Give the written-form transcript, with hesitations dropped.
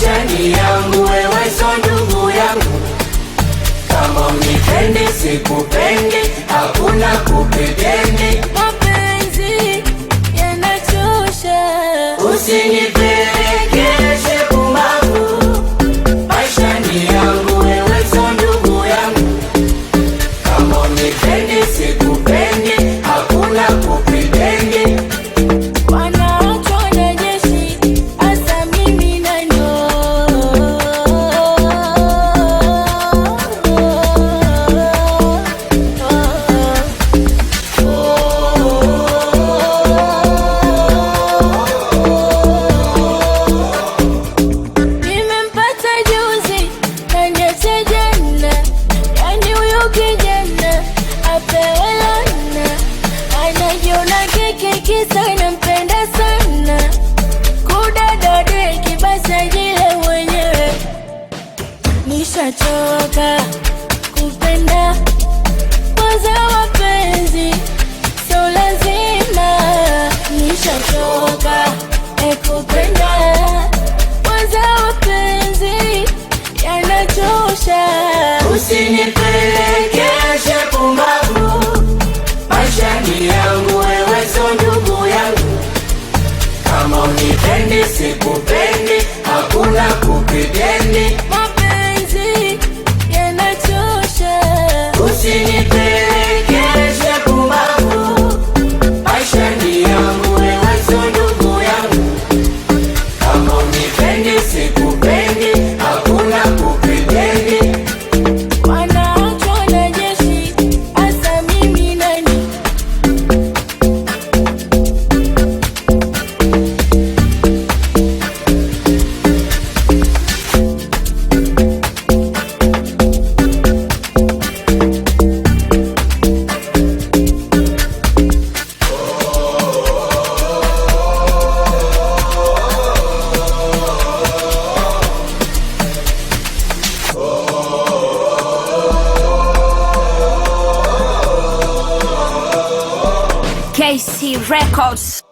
Maisha ni yangu, wewe so ndugu yangu. Kama unipendi sikupendi, hakuna kupitendi. Mapenzi yanachosha. Usinipelekeshe pumbavu. Maisha ni yangu, wewe so ndugu yangu. Kama unipendi sikupendi, hakuna kupitendi. Wanaachwa na jeshi, hasa mimi nani? Nimempata juzi kaniacha jana, yani huyu kijana apewe lana, anajiona keki kisa nampenda sana, kudadadeki basi ajile mwenyewe. Nishachoka kupenda kwanza, mapenzi sio lazima. Nishachoka kupenda kwanza, mapenzi yanachosha. Usinipelekeshe pumbavu. Maisha ni yangu, wewe so ndugu yangu. Kama unipendi sikupendi, hakuna kupitendi. Mapenzi yanachosha. Usinipelekeshe pumbavu. Maisha ni yangu, wewe so ndugu yangu. Kama unipendi sikupendi, hakuna kupitendi. Wanaachwa na jeshi, hasa mimi nani? KC Records.